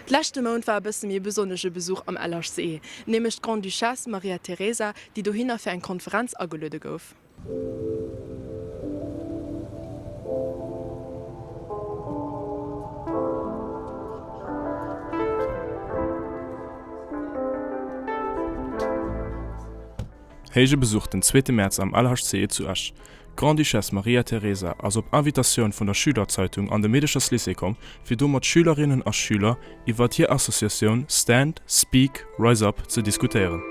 D'leschte Mount war e bësse méi e besonnesche Besuch am LHCE, nämlech d'Grande-Duchesse Maria Teresa, déi dohinner fir eng Konferenz ageluede gouf. Héije Besuch den zweete Mäerz am LHCE zu Esch. D'Grande-Duchesse Maria Teresa ass op Invitatioun vun der Schülerzeitung an de Meedecherslycée komm, fir do mat Schülerinnen a Schüler iwwert hir Associatioun Stand, Speak, Rise Up ze diskutéieren.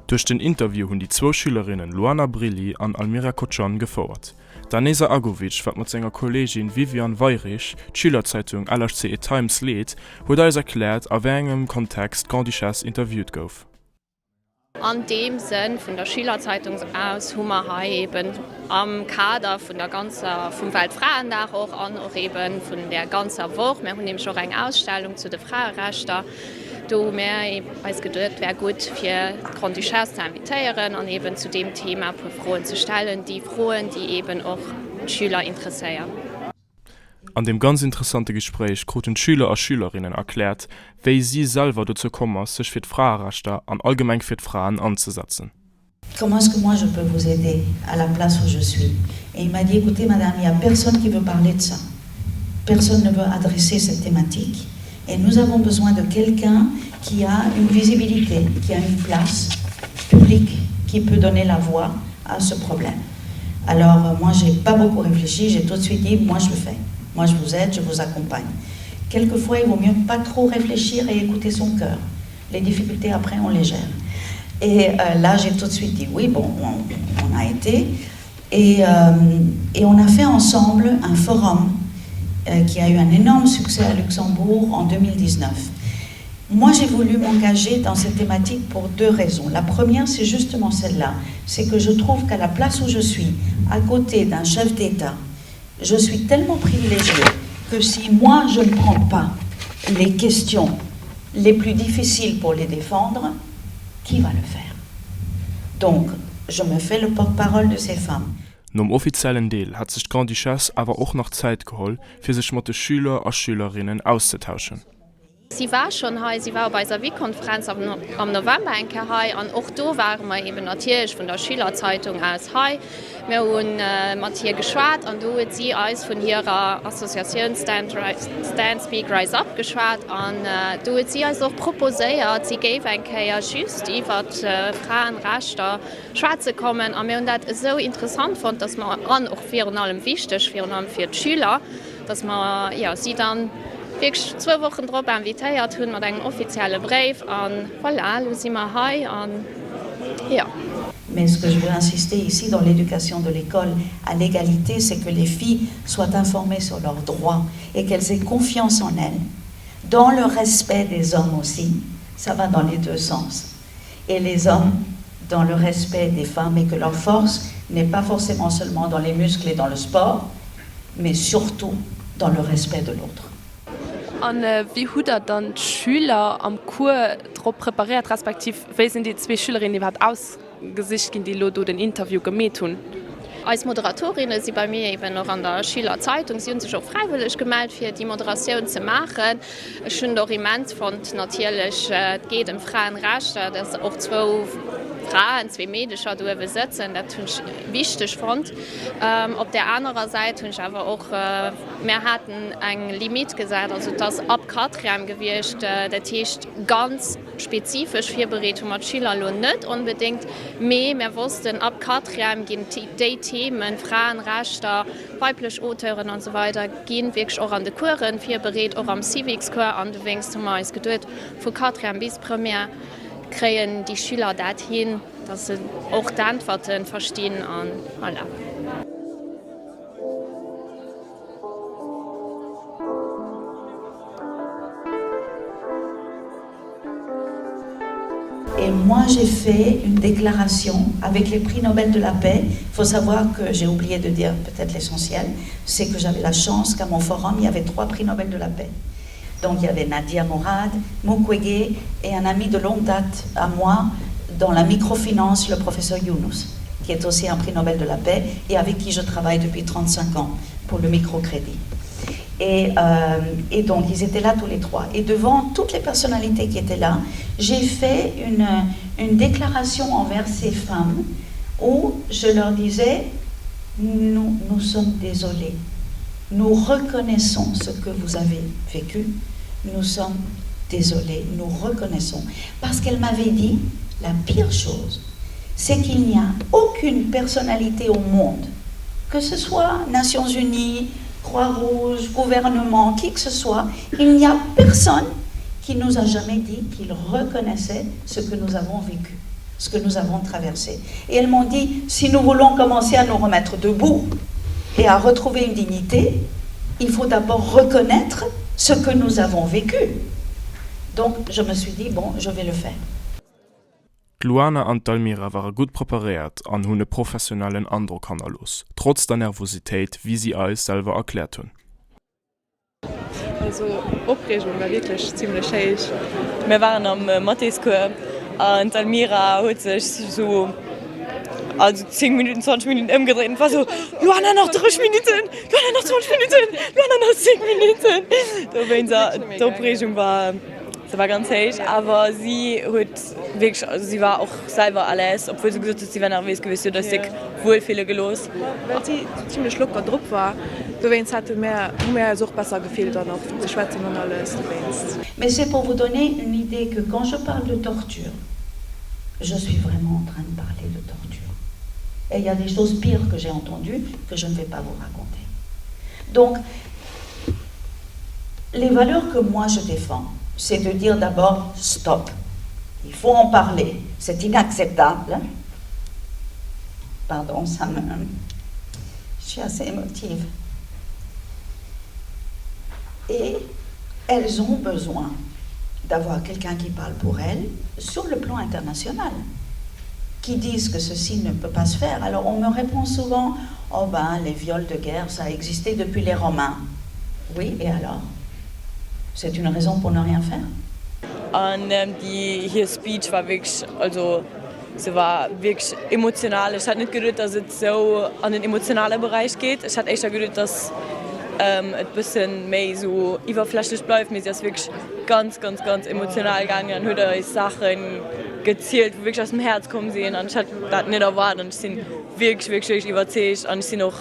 Duerch den Interview hunn déi zwou Schülerinnen Luana Brilli an Almira Kocan gefouert. D'Anesa Agovic, wat mat senger Kolleegin Viviane Weyrich d'Schülerzeitung LHCE Times leet, huet eis erkläert, a wéi engem Kontext d'Grande-Duchesse interviewt gouf. An deem Sënn vun der Schülerzeitung aus hu mer hei eben am Kader vun der ganzer, vum Weltfraendag och an och eben vun där ganzer Woch, mir hunn nämlech och eng Ausstellung zu de Fraerechter, Do hu mär eis geduet, et wär gutt fir d'Grande-Duchesse ze invitéieren an eben zu deem Thema e puer Froen ze stellen, déi Froen, déi eben och d'Schüler interesséieren. An deem ganz interessante Gespréich kruten d'Schüler a Schülerinnen erkläert, wéi si selwer dozou komm ass, sech fir d'Fraerechter an allgemeng fir d'Fraen anzesetzen. Comment est-ce que moi je peux vous aider à la place où je suis Et il m'a dit écoutez madame, il n'y a personne qui veut parler de ça. Personne ne veut adresser cette thématique et nous avons besoin de quelqu'un qui a une visibilité, qui a une place publique, qui peut donner la voix à ce problème. Alors euh, moi j'ai pas beaucoup réfléchi, j'ai tout de suite dit moi je le fais. Moi je vous aide, je vous accompagne. Quelquefois il vaut mieux pas trop réfléchir et écouter son cœur. Les difficultés après on les gère. Et euh, là j'ai tout de suite dit oui bon on, on a été et, euh, et on a fait ensemble un forum euh, qui a eu un énorme succès à Luxembourg en 2019. Moi j'ai voulu m'engager dans cette thématique pour deux raisons. La première c'est justement celle-là, c'est que je trouve qu'à la place où je suis, à côté d'un chef d'État, je suis tellement privilégiée que si moi je ne prends pas les questions les plus difficiles pour les défendre, qui va le faire? Donc je me fais le porte-parole de ces femmes. Nom offiziellen Deel hat sech d'Grande-Duchesse awer och nach Zäit geholl, fir sech mat de Schüler a Schülerinnen auszetauschen. Si war schonn hei, si war op eiser Weekkonferenz am November eng Kéier hei an och do ware mer eben natierlech vun der Schülerzeitung aus hei. Mir hu mat hir geschwat an do huet si eis vun hirer Associatioun Stand, Stand Speak Rise Up geschwat an do huet si eis och proposéiert, si géif eng Kéier just iwwert Fraenrechter schwätze kommen a mir hunn dat esou interessant fonnt, dass mer, an och virun allem wichteg, virun allem fir d'Schüler, dass mer jo si dann wierklech zwou Wochen drop invitéiert hunn mat engem offizielle Bréif an voilà, elo si mer hei an jo. Mais ce que je veux insister ici dans l'éducation de l'école à l'égalité, c'est que les filles soient informées sur leurs droits et qu'elles aient confiance en elles, dans le respect des hommes aussi, ça va dans les deux sens, et les hommes dans le respect des femmes et que leur force n'est pas forcément seulement dans les muscles et dans le sport, mais surtout dans le respect de l'autre. A wéi hutt der dann d'Schüler am Cours drop preparéiert, respektiv wéi sinn déi zwee Schülerinnen iwwerhaapt ausgesicht ginn, déi elo do den Interview gemeet hunn? Eis Moderatorinnen si bei mir eben och an der Schülerzeitung. Si hu sech och fräiwëlleg gemellt, fir déi Moderatioun ze maachen. Ech hunn et och immens fonnt, natierlech, et geet ëm Fraenrechter, dass och zwou Fraen, zwee Meedecher do uewe sëtzen. Dat hunn ech wichteg fonnt. Op där anerer Säit hunn ech awer och, mär haten eng Limite gesat, also et ass ab Quatrième gewiescht, dat heescht ganz spezifesch virbereet hu mer d'Schüler elo net onbedéngt, mee mär wossten, ab Quatrième ginn déi Themen, Fraenrechter, weiblech Auteuren an esou weider gi wierklech och an de Coursen virbereet, och am Civics-Cours. An dowéinst hu mer eis geduet, vu Quatrième bis Première kréien déi Schüler dat hin. Dass se och d'Äntwerten verstinn an voilà. Et moi j'ai fait une déclaration avec les prix Nobel de la paix. Il faut savoir que j'ai oublié de dire peut-être l'essentiel, c'est que j'avais la chance qu'à mon forum, il y avait trois prix Nobel de la paix. Donc il y avait Nadia Mourad, Mukwege et un ami de longue date à moi dans la microfinance, le professeur Yunus. qui est aussi un prix Nobel de la paix et avec qui je travaille depuis 35 ans pour le microcrédit. Et, euh, et donc ils étaient là tous les trois. Et devant toutes les personnalités qui étaient là, j'ai fait une, une déclaration envers ces femmes où je leur disais nous, nous sommes désolés. Nous reconnaissons ce que vous avez vécu. Nous sommes désolés, nous reconnaissons. Parce qu'elle m'avait dit la pire chose, c'est qu'il n'y a aucune personnalité au monde, que ce soit Nations unies, Croix-Rouge, gouvernement, qui que ce soit, il n'y a personne qui nous a jamais dit qu'il reconnaissait ce que nous avons vécu, ce que nous avons traversé. Et elles m'ont dit si nous voulons commencer à nous remettre debout et à retrouver une dignité, il faut d'abord reconnaître ce que nous avons vécu. Donc je me suis dit bon, je vais le faire. D'Luana an d'Almira ware gutt preparéiert an hunn e professionellen Androck hannerlooss, trotz der Nervositéit, wéi si eis selwer erkläert hunn. Also Opreegung war wierklech zimlech héich. Mir waren am Mathéscours an d'Almira huet sech sou also 10 Minutten, 20 Minutten ëmgedréint an war sou, Luana nach 30 Minutten, Luana nach 20 Minutten, Luana nach 10 Minutten. Dowéinst, d'Opreegung war. Se war ganz héich, awer si huet wierklech, also si war och selwer à l'aise, obwuel se gesot huet, si wär nervös gewiescht. Si huet eis déck wuel fille gelooss. Well si zimlech locker drop war, dowéinst hate mär, hu mär eis och besser gefillt an och ze schwätzen an alles dowéinst. Mais c'est pour vous donner une idée que quand je parle de torture, je suis vraiment en train de parler de torture. Et il y a des choses pires que j'ai entendues que je ne vais pas vous raconter. Donc, les valeurs que moi je défends, c'est de dire d'abord stop. Il faut en parler, c'est inacceptable. Pardon, ça me je suis assez émotive. Et elles ont besoin d'avoir quelqu'un qui parle pour elles sur le plan international, qui disent que ceci ne peut pas se faire. Alors on me répond souvent: "Oh ben les viols de guerre, ça a existé depuis les Romains." Oui, et alors? C'est une raison pour ne rien faire? An déi hir Speech war wierklech, also se war wierklech emotional. Ech hat net geduet, datt et esou an den emotionale Beräich geet. Ech hat éischter geduet, datt et bësse méi esou iwwerflächlech bleift, mee si ass wierklech ganz, ganz, ganz emotional gaangen an huet eis Saache gezielt, wou wierklech aus dem Häerz komm sinn. An ech hat dat net erwaart an ech si wierklech, wierklech, wierklech iwwerzeegt an ech sinn och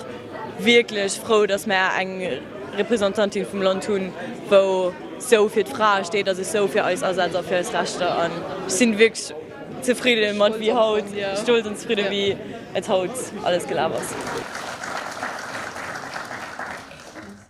wierklech frou, datt mär eng Representantin vum Land hunn, wou sou fir d'Frae steet a sech sou fir eis asetzt a fir eis Rechter. An ech sinn wierklech zefridde mat wéi haut, stolz an zefridde wéi et haut alles gelaf ass.